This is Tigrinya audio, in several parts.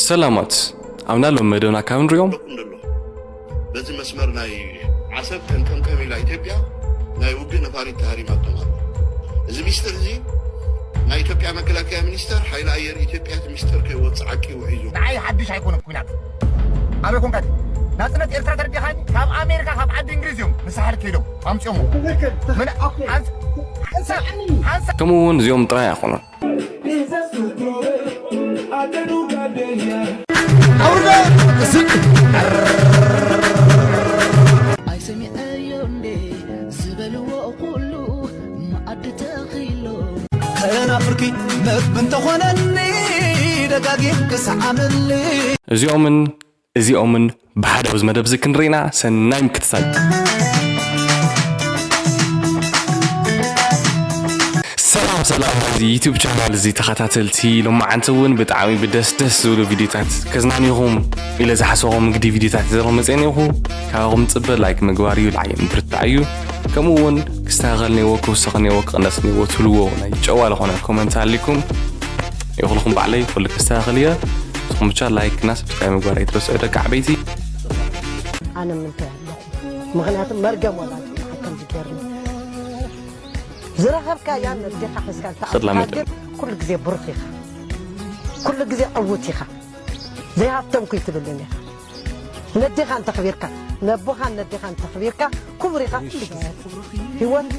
ሰላማት ኣብና ሎም መደብና ካብ ንሪኦም ደቁ እንደሎ በዚ መስመር ናይ ዓሰብ ከምከምከም ኢላ ኢትዮጵያ ናይ ውግእ ነፋሪት ተሃሪማቶም ኣሎ። እዚ ሚስጥር እዚ ናይ ኢትዮጵያ መከላከያ ሚኒስተር ሓይሊ ኣየር ኢትዮጵያ እቲ ሚስጥር ከይወፅእ ዓቂቡ ሒዙ። ንዓይ ሓድሽ ኣይኮነን ኩናት ኣበይ ኮንካ ናፅነት ኤርትራ ተረዲኻኒ ካብ ኣሜሪካ ካብ ዓዲ እንግሊዝ እዮም ንሳሕል ከይዶም ኣምፅኦሞ ከምኡ እውን እዚኦም ጥራይ ኣይኮኑን። ኣይሰሚዐዮ እንዴ ዝበልዎ ኩሉ መኣዲ ተኺሎ ከናፍርኪ መግቢ እንተኾነኒ ደጋጊም ክሰዓመኒ እዚኦምን እዚኦምን ብሓደ ኣብዚ መደብ እዚ ክንርኢና ሰናይ ምክትታል። ሰላም ሰላም ናይዚ ዩቱብ ቻናል እዚ ተኸታተልቲ፣ ሎማዓንቲ እውን ብጣዕሚ ብደስ ደስ ዝብሉ ቪዲዮታት ከዝናንኹም ኢለ ዝሓሰኹም እንግዲ ቪዲዮታት ዘሮ መፅአ ነኹ። ካባኹም ፅበ ላይክ ምግባር እዩ፣ ላዕየን ብርታዕ እዩ። ከምኡ እውን ክስተኻኸል ነዎ፣ ክውሰኽ ነዎ፣ ክቕነስ ነዎ ትብልዎ ናይ ጨዋ ዝኾነ ኮመንት ኣሊኩም ይኹልኹም ባዕለይ ኩሉ ክስተኻኸል እየ። ንስኹም ብቻ ላይክ እና ሰብስክራይብ ምግባር ኣይትረስዑ ደቂ ዓበይቲ። ኣነ ምንታይ ኣለኹ ምኽንያቱ መርገም ወላዲ ከምዚ ገርኒ ዝረኸብካያ ነዴኻ ሒዝካ ተኣካ ግን ኩሉ ግዜ ብሩኽ ኢኻ ኩሉ ግዜ ዕውት ኢኻ ዘይሃብተምኩ ይትብልን ኢኻ ነዴኻ እንተኽቢርካ ነቦኻ ነዴኻ እንተኽቢርካ ክቡር ኢኻ ኩሉ ግዜ ህይወት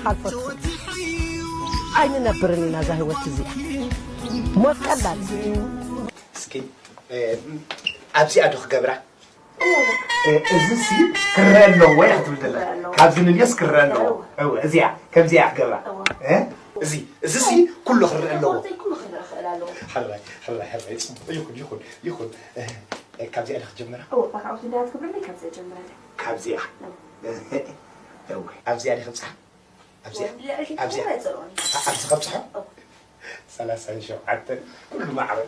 ሓልፎ ኣይንነብርን ኢና እዛ ህይወት እዚኣ ሞት ቀላል እስኪ ኣብዚኣ ዶ ክገብራ እዚ ሲ ክረአ ኣለዎ እያ ክትብል ዘላ ካብዚ ንልዮስ ክረአ ኣለዎ እዚኣ ከምዚኣ ክገብራ እዚ እዚ ሲ ኩሉ ክረአ ኣለዎ ሕራይ ሕራይ ሕራይ ፅቡቅ ይኹን ይኹን ይኹን ካብዚኣ ዶ ክጀምራ ካብዚኣ ኣብዚኣ ዲ ክብፅሓ ኣብዚኣ ኣብዚ ከብፅሖ ሰላሳን ሸውዓተን ኩሉ ማዕረ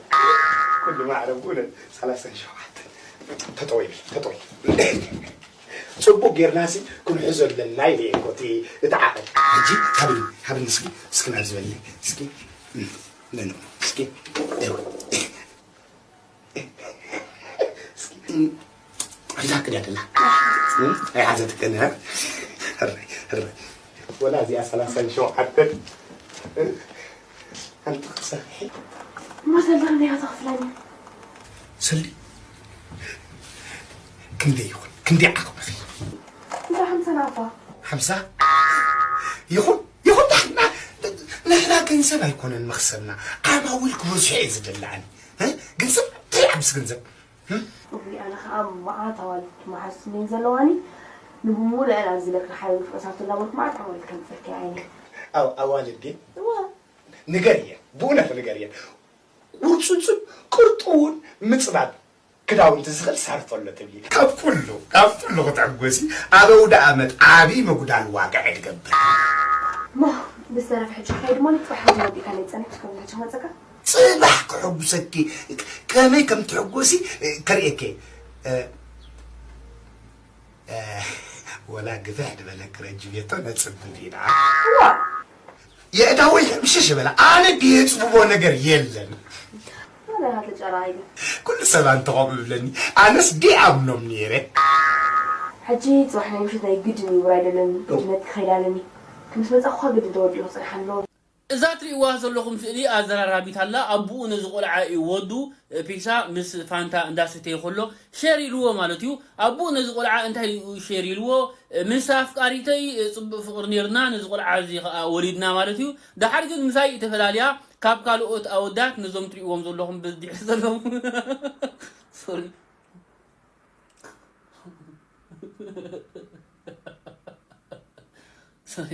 ኩሉ ማዕረ ብእውነት ሰላሳን ሸውዓተን ተጠወይ ተጠወይ ፅቡቅ ጌርናሲ ክንሕዞ ኣለና ኢለ እኮ እቲ እቲ ዓቐል ሕጂ ሃብኒ ሃብኒ እስኪ እስኪ ናብ ዝበለኒ እስኪ ነኖ እስኪ ደው ሒዛ ክዳ ደላ ኣይሓዘትከን ወላ እዚኣ ሰላሳን ሸውዓተን ኣንቲ ክትሰርሒ እሞ ዘለኒ እያ ተኽፍለኒ ሰሊ ክንደይ ይኹን ክንደይ ዓቕምኺ እንዳ ሓምሳ ናፋ ሓምሳ ይኹን ይኹን ንሕና ንሕና ገንዘብ ኣይኮነን መኽሰብና ዓማዊል ክበዝሑ እየ ዝደሊ ኣነ ገንዘብ እንታይ ይዓብስ ገንዘብ እውይ ኣነ ከዓ መዓት ኣዋልድ መሓዙትኒ ዘለዋኒ ንብሙሉአን ኣብዚ ለክሪ ሓይሉ ፍረሳቱ እናበልኩ መዓት ኣዋልድ ከምፅልኪ ዓይኒ ኣዋልድ ድየ ንገርየን ብእውነት ንገርየን ቁርፅፅን ቅርጥውን ምፅባብ ክዳውንቲ ዝኽእል ሳርቶ ኣሎ ትብሊ ካብ ኩሉ ካብ ኩሉ ክትዕጎሲ ኣብ ኣውደ ኣመት ዓብዪ ምጉዳል ዋግዐ ትገብር ሞ ብዝተረፈ ሕጂ ክኸይድ ማለት ፅባሕ ሕጂ ወዲእካ ናይ ፀንሕቲ ከምታቸው መፀካ ፅባሕ ክሕጉሰኪ ከመይ ከም ትሕጎሲ ከርእየኪ ወላ ግፍሕ ዝበለ ክረጅቤቶ ነፅብብ ኢና የእዳወይ ሕምሽሽ በላ ኣነ ድየፅብቦ ነገር የለን ኩሉ ሰብ ኣንተ ከምኡ ይብለኒ ኣነስ ድኣምኖም ነይረ ሕጂ ፅባሕ ናይ ምሽት ናይ ግድን ይውር ኣይደለኒ ግድነት ክኸይድ ኣለኒ ምስ መፃኹ ግድን ተወዲኡ ክፅንሕ ኣለዎ እዛ ትርእይዋ ዘለኹም ስእሊ ኣዘራራቢት ኣላ። ኣቡኡ ነዚ ቆልዓ እዩ ወዱ ፒሳ ምስ ፋንታ እንዳሰተየ ከሎ ሸር ኢልዎ ማለት እዩ። ኣቡኡ ነዚ ቆልዓ እንታይ እዩ ሸር ኢልዎ? ምስ ኣፍቃሪተይ ጽቡቕ ፍቕሪ ኔርና ነዚ ቆልዓ እዚ ኸኣ ወሊድና ማለት እዩ። ደሓር ግን ምሳይ ተፈላልያ ካብ ካልኦት ኣወዳት ነዞም ትርእይዎም ዘለኹም ብድሕሪ ዘለዉ ሶሪ ሶሪ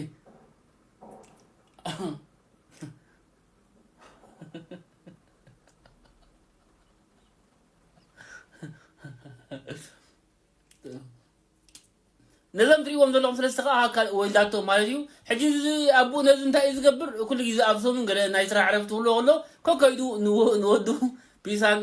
ነዞም ትሪእዎም ዘለኹም ሰለስተ ከዓ ኣካል ወልዳቶ ማለት እዩ። ሕጂ እዚ ኣቦኡ ነዚ እንታይ እዩ ዝገብር? ኩሉ ግዜ ኣብ ሰሙን ገለ ናይ ስራሕ ዕረፍቲ ክህልዎ ከሎ ኮከይዱ ንወ- ንወዱ ፒሳን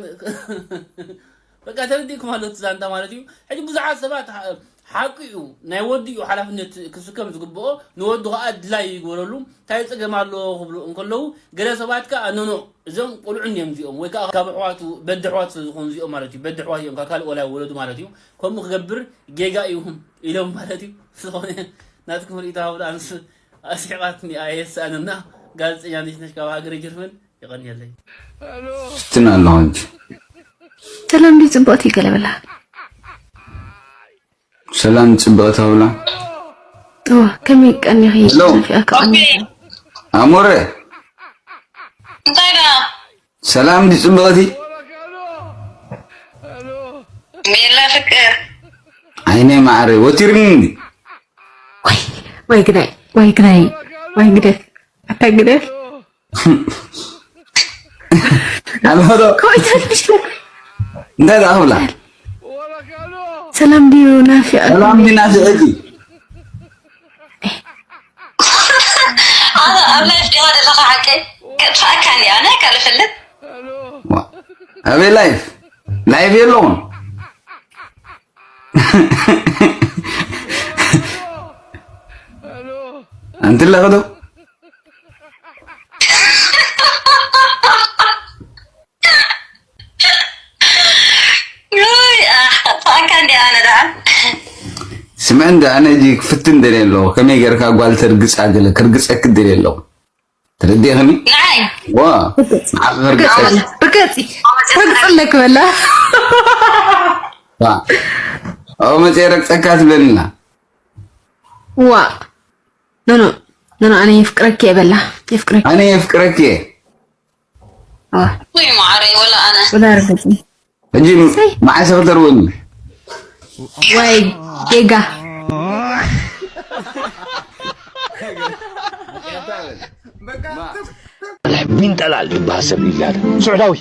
በቃ ተረዲእኩም ኣሎ እቲ ዛንታ ማለት እዩ። ሕጂ ብዙሓት ሰባት ሓ- ሓቂ እዩ፣ ናይ ወዲ እዩ ሓላፍነት ክስከም ዝግብኦ፣ ንወዱ ከዓ ድላይ ይግበረሉ። እንታይ ፀገም ኣለዎ ክብሉ እንከለዉ፣ ገለ ሰባት ከዓ ኖኖ፣ እዞም ቆልዑ እዮም እዚኦም፣ ወይ ከዓ ካብ ኣሕዋቱ በዲ ኣሕዋት ስለ ዝኾኑ እዚኦም ማለት እዩ። በዲ ኣሕዋት እዮም፣ ካብ ካልእ ቆልዓ ወለዱ ማለት እዩ። ከምኡ ክገብር ጌጋ እዩ ኢሎም ማለት እዩ። ዝኾነ ናትኩም ርእይቶ ሃቡላ። ኣንስ ኣስሒቓትኒ፣ ኣየሳእንና። ጋዜጠኛ ነሽ ነሽ ካብ ሃገረ ጀርመን። የቐንየለይ። ትፍትን ኣለኹ እንጂ። ሰላም ድዩ ጽብቕቲ ገለ በላ። ሰላም ጽብቕቲ ሃብላ። እዋ ከመይ ቀኒኺ? ሄሎ። ናፊቐካ ቀኒኺ። ኣሞረ እንታይ ደኣ? ሰላም ድዩ ጽብቕቲ? ሜላ ፍቅር ዓይነይ ማዕረ ወቲርኒ እንዲ። ወይ ወይ ግዳይ ወይ ግዳይ ወይ ግደፍ ኣታ ግደፍ። ኣልሆዶ ከመይ ትፈልሽ? እንታይ ደኣ ክብላ? ሰላም ድዩ ናፊቐ? ሰላም ዲና ስዕዲ ኣብ ላይፍ ዲኻ ዘለኻ ሓቀይ? ከጥፋእካ እንዲ ኣነ ካልፈልጥ ዋ፣ ኣበይ ላይፍ ላይፍ የለውን። ኣንቲ ኣለኸ ዶ ውይ ኣሕ ከጥፋእካ እንዲ ኣነ ደኣ ስምዕ እንደ ኣነ እጂ ክፍትን ደልየ ኣለኹ። ከመይ ገርካ ጓል ተርግጻ ገለ ክርግጸክ ደልየ ኣለኹ። ተረዲእኽኒ? ንዓይ ዋ ንዓኺ ክርግጸክ ርገጺ ረግጽለክ በላ። ዋ ኣብኡ መጽየ ረግጸካ ትብለኒና። ዋ ኖኖ ኖኖ ኣነ የፍቅረኪ እየ በላ። የፍቅረኪ ኣነ የፍቅረኪ እየ። ዋ ውይ ማዕረይ ወላ ኣነ ወላ ረገጺ ሕጂ መዓሰ ክተርወኒ? ወይ ጌጋ ሳልሕ ቢንጠላል ዝበሃል ሰብ ይላለ። ስዑዳዊ።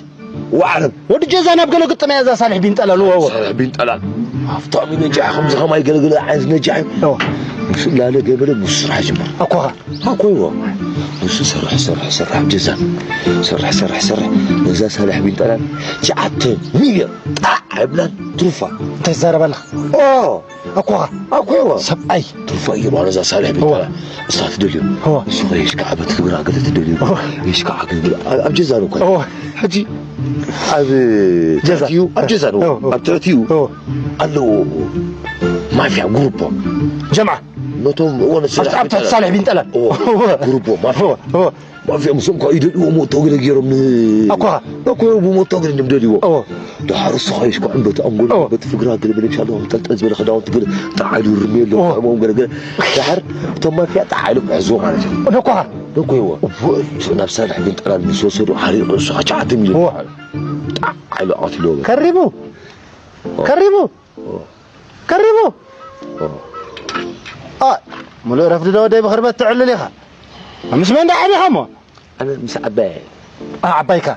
ወዓረብ። ወዲ ጀዛ ናብ ገለ ግጥም እያ እዛ ሳልሕ ቢንጠላል። ወ- ወ- ሳልሕ ቢንጠላል። ሃብታም እዩ ነጃሕ፣ ከምዚ ከማይ ገለገለ ዓይነት ነጃሕ እዩ። እዎ። ምስ ላለ ገበለ ምስ ስራሕ ጅምር። ኣኳኻ። ኣኮይዎ። ንሱ ሰርሕ ሰርሕ ሰርሕ ኣብ ጀዛ። ሰርሕ ሰርሕ ሰርሕ። ነዛ ሳልሕ ቢንጠላል ትሽዓተ ሚልዮን ጣዕ ኣይብላን ትሩፋ። እንታይ ትዛረብ ኣለኻ? ኦ። ኣኳኻ። ኣኮይዎ። ሰብኣይ። ትሩፋ እዩ ማለት እዛ ሳልሕ ቢንጠላል። እሳ ትደልዮ። እዎ። እሱ ኸይሽ ከዓ በቲ ክብራ ገለ ትደልዮ። እዎ። ይሽ ከዓ ክብል ኣብ ጀዛ ነው እኮ። እዎ። ሕጂ ኣብ ጀዛ። ትሕቲኡ ኣብ ጀዛ ነው። እዎ፣ እዎ። ኣብ ትሕቲኡ እዎ። ኣለዎ ማፍያ ግሩፖ። ጀምዓ። ነቶም እዎ ነሰ ኣብ ትሕቲ ሳልሕ ቢንጠላል። እዎ። ግሩፖ ማፍያ። እዎ፣ እዎ። ማፍያ ምስኦም ከዓ ይደልዎ ሞቶ ገለ ገይሮም ን- ኣኳ። ኣኮ ብሞቶ ገለ እዮም ደልዎ። እዎ። ደሓር እሱ ኸይሽ ከዓ በቲ ኣንጎሎ እዎ። በቲ ፍግራ ገለ በለ ምሻ ኣለዎ ጠልጠል ዝበለ ክዳውንቲ ገለ ጣዓሉ ርሜሎ እዎ። ከምኦም ገለ ገለ ደሓር እቶም ማፍያ ጣዓሉ ክሕዝዎ ማለት እዩ። ነኳ። ነኮ ይዎ። እዎ። እሱ ናብ ሳልሕ ቢንጠላል ምስ ወሰዱ ሓሪቑ እሱ ከዓ ትሽዓተ ሚልዮን እዎ። ጣዓሉ ኣትሎ። ከሪቡ። ከሪቡ። ከሪቡ። ኦ። ኣ፣ ሙሉእ ረፍዲ ዶ ወደይ ብኽርበት ትዕልል ኢኻ? ምስ መን ደኣ ዓቢኻ እሞ? ኣነ ምስ ዓባየ። ኣ፣ ዓባይካ?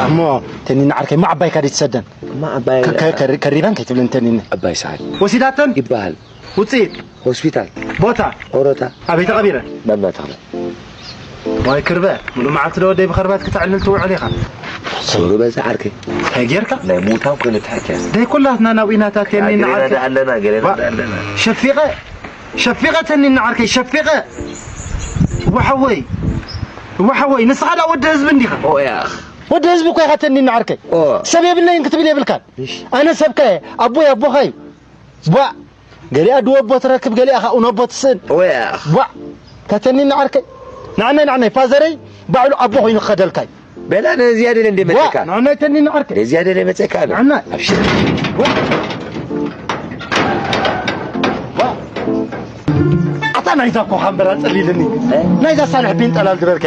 እሞ ተኒኒ ዓርከይ፣ እሞ ዓባይካ ድዩ ትሰደን? እማ ዓባየ። ከ-፣ ከ-፣ ከሪ-፣ ከሪበን ከይትብልን ተኒኒ። ዓባይ ሰዓል። ወሲዳተን? ይበሃል። ውፅኢት? ሆስፒታል። ቦታ? ኦሮታ። ኣበይ ተቐቢረ? መምናት ተኽለ። ዋይ ክርበ፣ ሙሉ መዓልቲ ዶ ወደይ ብኸርበት ክተዕልል ትውዕል ኢኻ? ክርበ ዝዓርከይ። እንታይ ጌርካ? ናይ ሙታን ኮይኑ ተሓኪያ። ደይ ኩላትና ናብኡ ኢና ታትየኒ ገሌና ንዓርከይ። ዳ ኣለና፣ ገሌና ባ-፣ ዳ ኣለና። ሸፊቐ፣ ሸፊቐ ተኒኒ ዓርከይ፣ ሸፊቐ። ወሓወይ፣ ወሓወይ፣ ንስኻ ዳ ወዲ ህዝቢ እንዲኻ? ኦ፣ ያኽ። ወዲ ህዝቢ እኮ ኢኻ ተኒኒ ዓርከይ። ኦ። ሰብ የብለይን ክትብል የብልካን። እሺ። ኣነ ሰብካ እየ፣ ኣቦይ ኣቦኻ እዩ። ቧ፣ ገሊኣ ድወቦ ትረክብ፣ ገሊኣ ኻኡ ነቦ ትስእን። ወይ ኣኽ። ቧዕ፣ ተተኒኒ ዓርከይ። ንዓናይ፣ ንዓናይ፣ ፋዘረይ ባዕሉ ኣቦ ኮይኑ ክኸደልካይ። በላ ነዚያ ደለ እንደ ቧዕ፣ መጸካ። ንዓናይ ተኒኒ ዓርከይ። ነዚያ ደለ መጸካ ኣነ። ንዓናይ። ኣብሽር። ቧዕ። ቧዕ። ኣታ ናይዛ እኮ ኻንበራ ጸሊልኒ። እ? ናይዛ ሳልሕ ቢንጠላል ዝበልከ።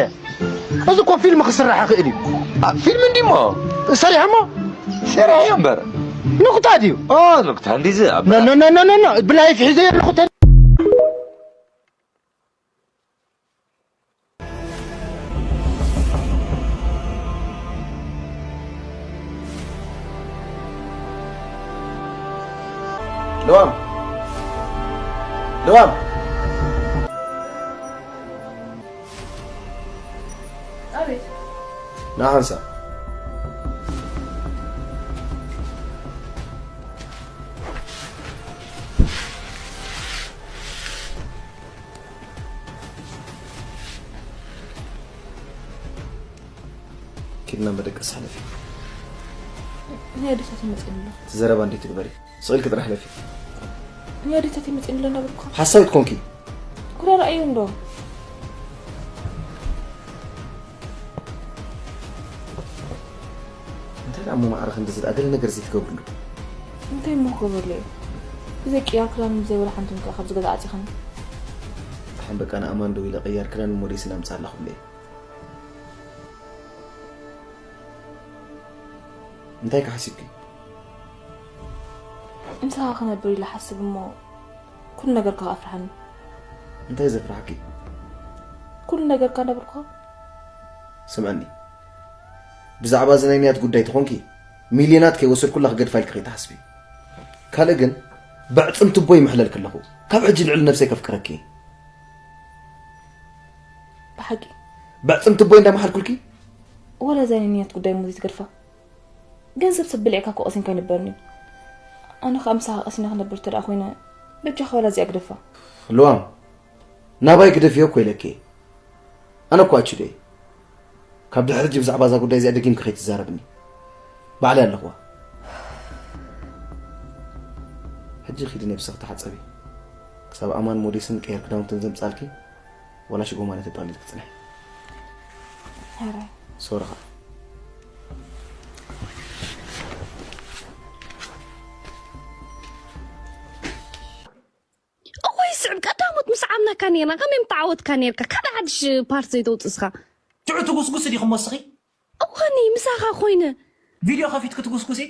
እዚ እኮ ፊልም ክስራሕ ይኽእል እዩ። ኣ፣ ፊልም እንዲሞ? ሰሪሖሞ? ሰሪሐዮ እምበር። ንቁጣ ድዩ? ኦ፣ ንቁጣ እንዲዚ ኣብ ኖ፣ ኖ፣ ኖ፣ ኖ፣ ኖ፣ ኖ። ብላይፍ ሒዘዮ ኣለኹ ተ-፣ ለዋም። ለዋም። ና ሓንሳብ። እና መደቀስ ሓለፊ። ናይ ኣዴታት ይመፅእኒ ኣሎ። ትዘረባ እንዴት ትግበሪ? ስቕልኪ ጥራሕ ሓለፊ። ናይ ኣዴታት ይመፅእኒ ኣሎ እናበልኩኻ። ሓሳዊት ኮንኪ። ኩዳ ረኣዩ እንዶ። እንታይ ደኣ እሞ ማዕረ ክንዲ ዝድኣ ገለ ነገር ዘይትገብርሉ? እንታይ እሞ ክገብረሉ እዩ? ብዘይ ቅያር ክዳን ዘይበለ ሓንቲ እንከ ካብ ዝገዛ ኣፂኸኒ። ደሓን በቃ ንኣማን ደው ኢለ ቅያር ክዳን ሞዴስን ኣምፅኣላ ክብለ እየ። እንታይ ከሓሲብኪ? ምሳኻ ክነብር ኢለ ሓስብ እሞ ኩሉ ነገርካ ኣፍርሓኒ። እንታይ ዘፍርሓኪ? ኩሉ ነገርካ ነብርኩኻ። ስምዕኒ፣ ብዛዕባ እዚ ናይ ንያት ጉዳይ ተኾንኪ ሚልዮናት ከይወሰድኩላ ክገድፋ ኢልኪ ከይትሓስቢ። ካልእ ግን ብዕፅምቲ ቦይ ምሕለልኪ ኣለኹ። ካብ ሕጂ ልዕሊ ነብሰይ ከፍቅረኪ እየ። ብሓቂ ብዕፅምቲ ቦይ እንዳመሓልኩልኪ ወላ እዛ ናይ ንያት ጉዳይ እሞ ዘይትገድፋ። ገንዘብ ሰብ ብሊዕካ እኮ ቀሲንካ ኣይነበርን እዩ። ኣነ ከዓ ምሳኻ ቀሲነ ክነብር እንተ ደኣ ኮይነ በጃኻ ወላ እዚኣ ግደፋ። ልዋም ናባይ ግደፍዮ እኮ ኢለኪ እየ። ኣነ እኮ ኣችዶ እየ። ካብ ድሕሪ ሕጂ ብዛዕባ እዛ ጉዳይ እዚኣ ደጊምኪ ከይትዛረብኒ ባዕለይ ኣለኹዋ። ሕጂ ኺዲ ነብስኺ ተሓጸቢ። ክሳብ ኣማን ሞዴስን ቀየር ክዳውንትን ዘምጻልኪ ወላ ሽጎ ማለት ጠቕሊል ክጽንሕ። ሕራይ ሶሪ ኸኣ እወይ ስዕብ ቀዳሞት ምስ ዓምናካ ነርና ከመይ ምተዓወትካ ነርካ ካልእ ሓድሽ ፓርት ዘይተውፅስኻ ትዑ ትጉስጉስ ዲኹም ወስኺ እወኒ ምሳኻ ኮይነ ቪድዮ ከፊትክ ትጉስጉሲ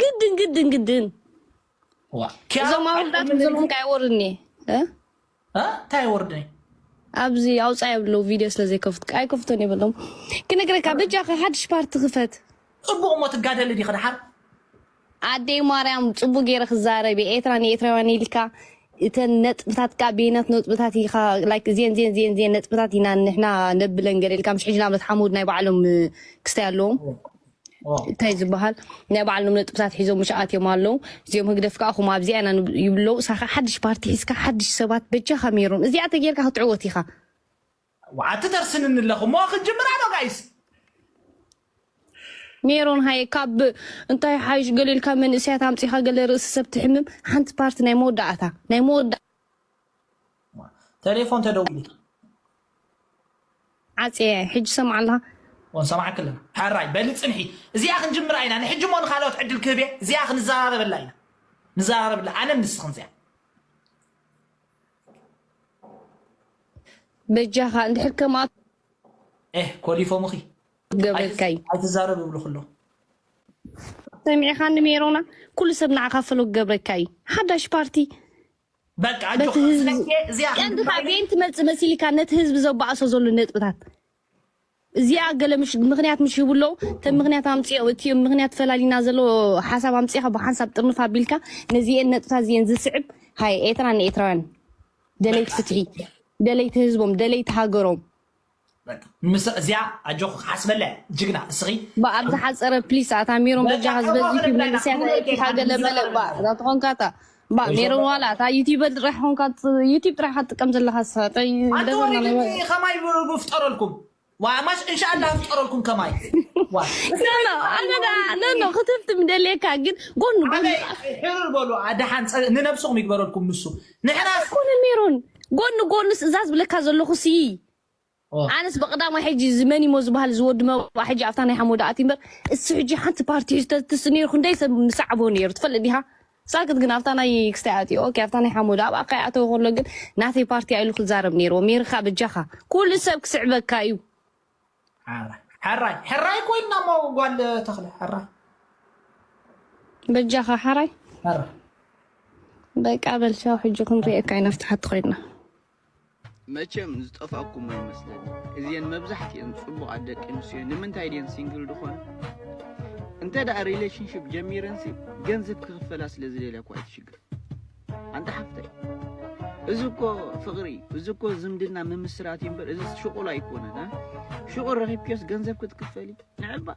ግድን ግድን ግድን ዋ እዞም ኣወዳት ዘለኹም ከ ኣይወርድኒ እ? እንታይ ወርድኒ ኣብዚ ኣውፃ የብለው ቪድዮ ስለ ዘይከፍት ኣይከፍቶን የብሎም ክነግረካ በጃ ሓድሽ ፓርቲ ክፈት ፅቡቅ እሞ ትጋደሊ ዲኸ ድሓር ኣደይ ማርያም ፅቡቅ ገይረ ክዛረብ እየ ኤርትራ ንኤርትራውያን ኢልካ እተን ነጥብታት ካ ቤናት ነጥብታት ኢኻ ላይክ እዚን ዚን ዚን ዚን ነጥብታት ኢና ንሕና ነብለን ገለ ኢልካ ምሽ ሕጂ ንኣብነት ሓሙድ ናይ ባዕሎም ክስታይ ኣለዎም እንታይ ዝበሃል ናይ ባዕሎም ነጥብታት ሒዞም ምሽ ኣትዮም ኣለዉ እዚኦም ህግደፍ ከዓ ኹም ኣብዚኣ ኢና ይብለው ሳኻ ሓድሽ ፓርቲ ሒዝካ ሓድሽ ሰባት በጃኻ ሜሮን እዚኣ ተጌርካ ክትዕወት ኢኻ ዋዓቲ ተርስንኒ ኣለኹ እሞ ክንጅምር ኣሎ ጋይስ ሜሮን ሃየ ካብ እንታይ ሓይሽ ገለ ኢልካ መንእሰያት ኣምፂኻ ገለ ርእሲ ሰብ ትሕምም ሓንቲ ፓርቲ ናይ መወዳእታ ናይ መወዳ ቴሌፎን ተደውሉ ዓፅየ ሕጂ ሰምዓ ኣለኻ ወንሰማዕክ ኣለና ሓራይ በሊ ፅንሒ እዚኣ ክንጅምራ ኢና ንሕጂ ሞ ንካልኦት ዕድል ክህብ እየ እዚኣ ክንዘራረበላ ኢና ንዘራረብላ ኣነ ንስኽን እዚኣ በጃኻ እንድሕር ከምኣ ኤህ ኮሊፎምኺ ገብረልካ እዩ ኣይትዛረብ ይብሉ ክሎ ሰሚዕኻ ንሜሮና ኩሉ ሰብ ንዓኻ ፈሎ ክገብረካ እዩ ሓዳሽ ፓርቲ በቃ በቲ ኣጆኻ ህዝቢ ስለዚ እዚኣ ቀንድኻ ክንግባእ ቤን ትመፅእ መሲልካ ነቲ ህዝቢ ዘባእሶ ዘሎ ነጥብታት እዚኣ ገለ ምሽ- ምክንያት ምሽ ሂቡ ኣለዉ እተ ምክንያት ኣምፅኦ እቲ ምክንያት ፈላሊና ዘሎ ሓሳብ ኣምፅኻ ብሓንሳብ ጥርንፍ ኣቢልካ ነዚአን ነጥብታት እዚአን ዝስዕብ ሃይ ኤርትራ ንኤርትራውያን ደለይቲ ፍትሒ ደለይቲ ህዝቦም ደለይቲ ሃገሮም በቃ ምስ እዚኣ ኣጆኺ ክሓስበላ እያ ጅግና እስኺ ባ ኣብ ዝሓፀረ ፕሊስ ኣታ ሜሮን በጃኻ ዝበዝሑ መንእሰያት ኣየኪኻ ገለ መለ ባ እዛ ትኾንካ እታ ባ ሜሮን ዋላ እታ ዩቲበር ጥራሕ ኾንካ ዩቲብ ጥራሕ ክትጥቀም ዘለኻ ሰጠይ ኣቲ ደበና ወሪድኒ ከማይ ብፍጠረልኩም ዋ ማሽ እንሻኣላ ፍጠረልኩም ከማይ ዋ ኖኖ ኣነ ዳ ኖኖ ክትፍትም ደልየካ ግን ጎኑ ጎኑ ኣበይ ሕርር በሉ ኣደሓን ንነብስኹም ይግበረልኩም ንሱ ንሕና ኮነ ሜሮን ጎኑ ጎኑ እዛ ዝብለካ ዘለኹ ሲ ኦ። ኣነስ ብቀዳማይ ሕጂ ዝመን ይሞ ዝበሃል ዝወዲ መባ ሕጂ ኣብታ ናይ ሓሞዳ ኣትዩ እምበር እሱ ሕጂ ሓንቲ ፓርቲ ሒዙ ተትስ ነይሩ ክንደይ ሰብ ምሳዕቦ ነይሩ ትፈልጥ ዲኻ ሳክት ግን ኣብታ ናይ ክስታይ ኣትዩ ኦኬ ኣብታ ናይ ሓሞዳ ኣብ ኣካይ ኣተወ ከሎ ግን ናተይ ፓርቲ ኢሉ ክዛረብ ነይርዎ ሜርካ በጃኻ ኩሉ ሰብ ክስዕበካ እዩ ሓራይ ሓራይ ኮይንና ሞ ጓል ተኽለ ሓራይ በጃኻ ሓራይ ሓራይ በቃ በልሻው ሕጂ ክንሪኤካ ኢና ፍትሓት ኮይንና መቸም ዝጠፋእኩም ኣይመስለኒ እዚአን መብዛሕትአን ፅቡቃት ደቂ ኣንስትዮ ንምንታይ ድየን ሲንግል ዝኾነ እንተ ደኣ ሪሌሽንሽፕ ጀሚረንሲ ገንዘብ ክኽፈላ ስለ ዝደልያ እኳ እቲ ሽግር ኣንታ ሓፍተይ እዚ እኮ ፍቕሪ እዚ እኮ ዝምድና ምምስራት እዩ እምበር እዚ ሽቑል ኣይኮነን እ ሽቑል ረኺብክዮስ ገንዘብ ክትክፈሊ ንዕባ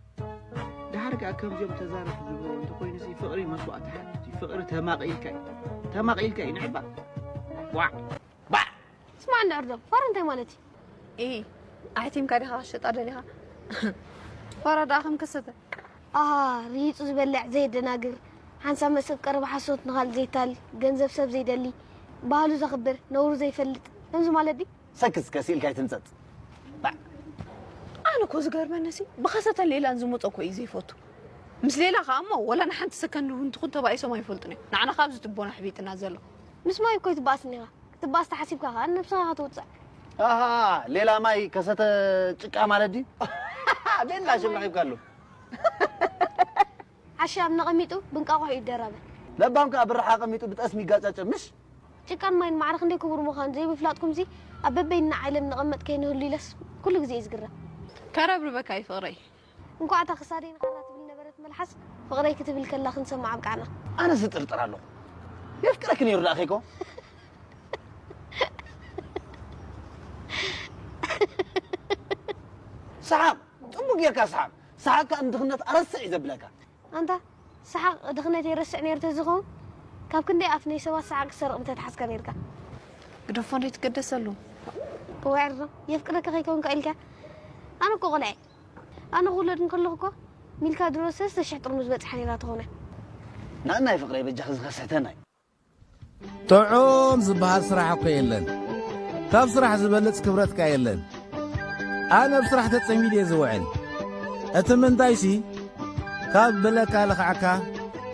ደሓር ከኣ ከምዚኦም ተዛረብቲ ዝብልዎ እንተኾይኑሲ ፍቕሪ መስዋእቲ ሓትት እዩ ፍቕሪ ተማቒልካ እዩ ተማቒልካ እዩ ንዕባ ዋዕ ስማ እንዳ እርዶም ፋር እንታይ ማለት እዩ ኢ ኣሕቲምካ ዲኻ ሸጣ ደሊኻ ፋራ ደኣ ከም ከሰተ። ኣሃ፣ ርሂጹ ዝበልዕ፣ ዘየደናግር፣ ሓንሳብ መሰብ ቀረባ ሓሶት ንኻልእ ዘይታል፣ ገንዘብ ሰብ ዘይደሊ፣ ባህሉ ዘኽብር፣ ነውሩ ዘይፈልጥ፣ ከምዚ ማለት ድዩ? ሰክስ ከሲልካ ኣይትምጸጽ። ባዕ። ኣነ እኮ ዝገርመኒሲ ብኸሰተን ሌላን ዝመጾ እኮ እዩ ዘይፈቱ። ምስ ሌላ ከኣ እሞ ወላ ንሓንቲ ሰከንድ እውን ትኹን ተባኢሶም ኣይፈልጡን እዮም። ንዓና ካብዚ ትቦና ኣሕቢጥና ዘሎ። ምስ ማይ እኮ ይትበኣስኒ ኢኻ። ክትበኣስ ተሓሲብካ ከኣ ንነብስኻ ኢኻ ትውጽዕ። ኣሃ፣ ሌላ ማይ ከሰተ ጭቃ ማለት ድዩ? ቤላ ሽም ረኺብካሉ። ዓሻ ኣብ ነቐሚጡ ብንቃቑሑ ይደራበ። ለባም ከኣ ብራሓ ኣቐሚጡ ብጠስሚ ይጋጫጨ፣ ምሽ? ጭቃን ማይን ማዕረ ክንደይ ክቡር ምዃኑ ዘይምፍላጥኩምሲ፣ ኣብ በበይንና ዓለም ንቐመጥ ከይንህሉ ኢለስ ኩሉ ግዜ እየ ዝግረም። ከረብርበካ እዩ ፍቕረይ። እንኳዕ እታ ክሳደይ ንኻራ ትብል ነበረት መልሓስ፣ ፍቕረይ ክትብል ከላ ክንሰምዓ ኣብቃዕና። ኣነስ እጥርጥር ኣለኹ። የፍቅረኪ ነይሩ ደኣ ኸይኮ? ሰሓቕ፣ ጽቡቕ ጌርካ ሰሓቕ። ሰሓቕ ከኣ ንድኽነት ኣረስዕ እዩ ዘብለካ። ኣንታ፣ ሰሓቕ ድኽነተይ ረስዕ ነይሩ ተዝኸውን፣ ካብ ክንደይ ኣፍ ናይ ሰባት ሰሓቕ ክትሰርቕ ምተትሓዝካ ነይርካ። ግደፎ እንዶ ይትገደሰሉ። እዋይ ዕርዶ፣ የፍቅረካ ከይከውንካ ኢልካ። ኣነ እኮ ቆልዐ። ኣነ ክውለድ እንከለኹ እኮ፣ ሚልካ ድሮ ሰለስተ ሽሕ ጥርሙዝ በጽሓ ነይራ ትኾነ። ናናይ ፍቕረይ በጃኺ ዝኸሰተናይ። ጥዑም ዝበሃል ስራሕ እኮ የለን። ካብ ስራሕ ዝበልጽ ክብረትካ የለን። ኣነ ኣብ ስራሕ ተጸሚደ እየ ዝውዕል። እቲ ምንታይሲ፣ ካብ በለካ ልኽዓካ፣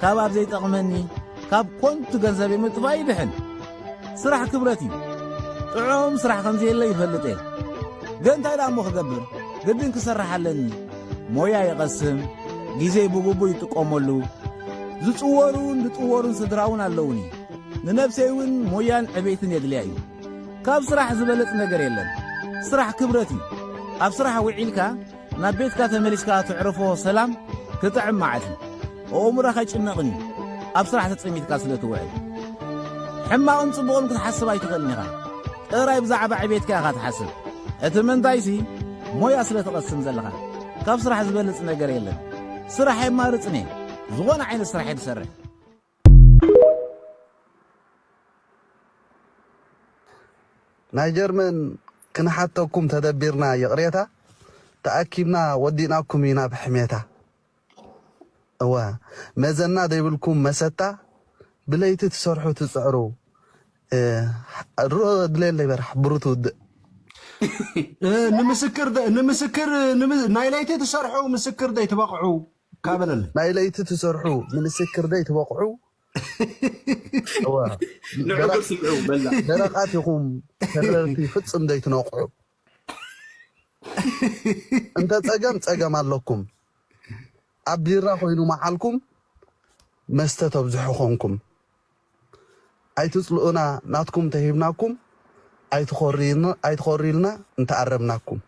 ካብ ኣብ ዘይጠቕመኒ፣ ካብ ኮንቱ ገንዘብ ምጥፋእ ይድሕን። ስራሕ ክብረት እዩ። ጥዑም ስራሕ ከም ዘየለ ይፈልጥ እየ። ግን እንታይ ደኣ እሞ ክገብር? ግድን ክሰርሕ ኣለኒ። ሞያ ይቐስም፣ ግዜይ ብግቡእ ይጥቀመሉ። ዝጽወሩን ዝጥወሩን ስድራ እውን ኣለውኒ። ንነብሰይ እውን ሞያን ዕቤትን የድልያ እዩ። ካብ ስራሕ ዝበለጽ ነገር የለን። ስራሕ ክብረት እዩ። ኣብ ስራሕ ውዒልካ ናብ ቤትካ ተመሊስካ ትዕርፎ ሰላም ክጥዕም መዓት እዩ። ኣእምሮኻ ኣይጭነቕን እዩ፣ ኣብ ስራሕ ተጸሚድካ ስለ ትውዕል። ሕማቕን ጽቡቕን ክትሓስብ ኣይትኽእልን ኢኻ። ጥራይ ብዛዕባ ዕቤትካ ኢኻ ትሓስብ። እቲ ምንታይሲ ሞያ ስለ ትቐስም ዘለኻ። ካብ ስራሕ ዝበልጽ ነገር የለን። ስራሕ የማርጽን እየ። ዝኾነ ዓይነት ስራሕ እየ ዝሰርሕ። ናይ ጀርመን ክንሓተኩም ተደቢርና ይቕሬታ፣ ተኣኪብና ወዲእናኩም ኢና ብሕሜታ። እወ፣ መዘና ዘይብልኩም መሰታ፣ ብለይቲ ትሰርሑ ትጽዕሩ። እ፣ ርኦ ድሌለይ በራሕ ብሩ ትውድእ። እ፣ ንምስክር ደ-፣ ንምስክር፣ ንምስ-፣ ናይ ለይቲ ትሰርሑ ምስክር ደይ ትበቕዑ ካበለለ። ናይ ለይቲ ትሰርሑ ንምስክር ደይ ትበቕዑ። እወ። ንዑ ደረ-፣ ገጽ ንዑ በላ። ደረቓት ኢኹም፣ ተረርቲ ፍጽም ደይ ትነቕዑ። እንተ ጸገም፣ ጸገም ኣለኩም። ኣብ ቢራ ኮይኑ መዓልኩም፣ መስተ ተብዝሑ ኾንኩም። ኣይትጽልኡና፣ ናትኩም ተሂብናኩም፣ ኣይትኾርዩና፣ ኣይትኾርዩልና እንተኣረምናኩም።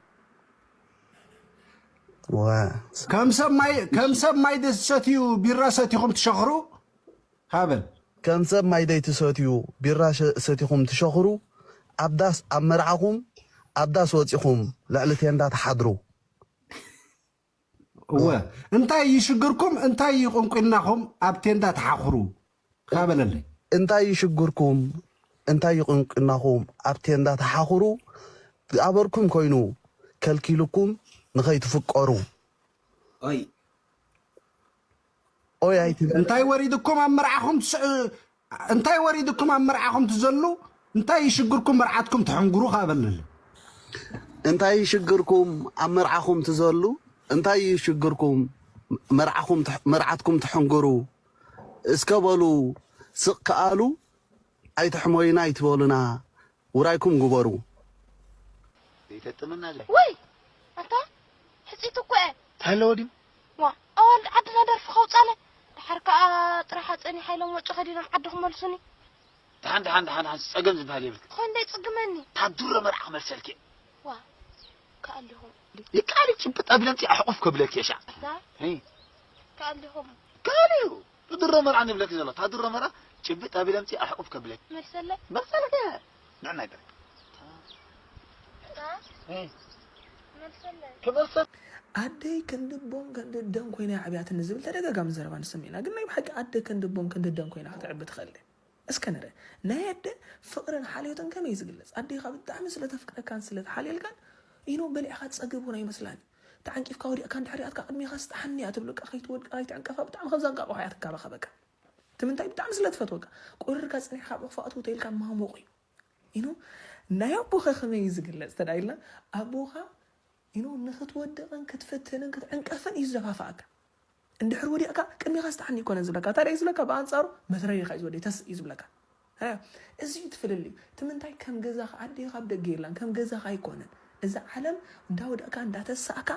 ወ-፣ ከም ሰብ ማይ፣ ከም ሰብ ማይ ደስ ሰትዩ ቢራ ሰቲኹም ትሸኽሩ? ሃበን። ከም ሰብ ማይ ደይትሰትዩ፣ ቢራ ሸ-፣ ሰቲኹም ትሸኽሩ፣ ኣብ ዳስ፣ ኣብ መርዓኹም፣ ኣብ ዳስ ወጺኹም፣ ልዕሊ ቴንዳ ትሓድሩ። እወ። እንታይ ይሽግርኩም፣ እንታይ ይቕንቁናኹም ኣብ ቴንዳ ትሓኽሩ? ሃበለለይ። እንታይ ይሽግርኩም፣ እንታይ ይቕንቁናኹም ኣብ ቴንዳ ትሓኽሩ? ዝኣበርኩም ኮይኑ ከልኪሉኩም ንኸይትፍቀሩ። ኦይ። ኦይ ኣይትበል። እንታይ ወሪድኩም ኣብ መርዓኹም ትስ-፣ እንታይ ወሪድኩም ኣብ መርዓኹም ትዘሉ? እንታይ ይሽግርኩም መርዓትኩም ትሕንግሩ ከኣ በልል። እንታይ ይሽግርኩም ኣብ መርዓኹም ትዘሉ? እንታይ ይሽግርኩም መርዓኹም ትሕ-፣ መርዓትኩም ትሕንግሩ? እስከ በሉ ስቕ ከኣሉ ኣይትሕመዩና ኣይትበሉና። ውራይኩም ግበሩ። ዘይተጥምና ዘይ ወይ ኣታ ሕጺት እኮ እየ። ተለዎ ድዩ? ዋ ኣዋልድ ዓድና ደርፊ ከውጻለ። ድሓር ከኣ ጥራሕ ኣጸኒሓ ኢሎም ወጮ ከዲኖም ዓዲ ክመልሱኒ። ደሓን፣ ደሓን፣ ደሓን፣ ደሓን፣ ጸገም ዝበሃል የብልክ። ኾን ደይ ጽግመኒ። ታድሮ መርዓ ክመልሰልኪ። ዋ፣ ከኣሊኹም። ይከኣል እዩ፣ ጭብጥ ኣቢለ ኣምጺእ ኣሕቑፍ ከብለኪ እየ ሻዕ። ዛ? ሄይ። ከኣሊኹም። ከኣል እዩ። ታድሮ መርዓ ንብለኪ ዘሎ። ታድሮ መርዓ ጭብጥ ኣቢለ ኣምጺእ ኣሕቑፍ ከብለኪ። መልሰለይ? መልሰልኪ። ንዕናይ በል። ዛ? ሄይ። መልሰለይ? ክመልሰ- ኣደይ ክንዲ ቦን ክንዲ ደን ኮይና እያ ዓብያትኒ ዝብል ተደጋጋሚ ዘረባ ንሰምዕ ኢና። ግን ናይ ብሓቂ ኣደ ክንዲ ቦን ክንዲ ደን ኮይና ክትዕቢ ትኽእል ድያ? እስከ ንርአ። ናይ ኣደ ፍቕርን ሓልዮትን ከመይ እዩ ዝግለጽ? ኣዴኻ ብጣዕሚ ስለ ተፍቅረካን ስለ ትሓልየልካን፣ ኢኖ በሊዕካ ትጸግብ እውን ኣይመስላን እዩ። ተዓንቂፍካ ወዲቕካ እንድሕር ኣትካ ቅድሜኻ ስጥሓኒ እያ ትብለካ። ከይትወድቃ ከይትዕንቀፋ ብጣዕሚ ከም ዛንቃቑሖ እያ ትንከባኸበካ። እቲ ምንታይ ብጣዕሚ ስለ ትፈትወካ። ቁርርካ ጸኒሕካ ብኽፋኣቱ ተይልካ ማሞቕ እዩ። ኢኖ ናይ ኣቦኻ ከመይ እዩ ዝግለጽ ተዳ ኢልና ኣቦኻ ኢኖ ንክትወድቕን ክትፍትንን ክትዕንቀፍን እዩ ዝደፋፍኣካ። እንድሕር ወዲቕካ ቅድሜኻ ስጥሓኒ ይኮነን ዝብለካ። እንታይ ደኣ እዩ ዝብለካ? ብኣንጻሩ መትረሪኻ እዩ ዝወደ ተስ እዩ ዝብለካ። እዚ እዩ ትፍልልዩ። እቲ ምንታይ ከም ገዛኻ ኣዴኻ ኣብ ደገ የላን ከም ገዛኻ ኣይኮነን። እዛ ዓለም እንዳወደቕካ እንዳተሳእካ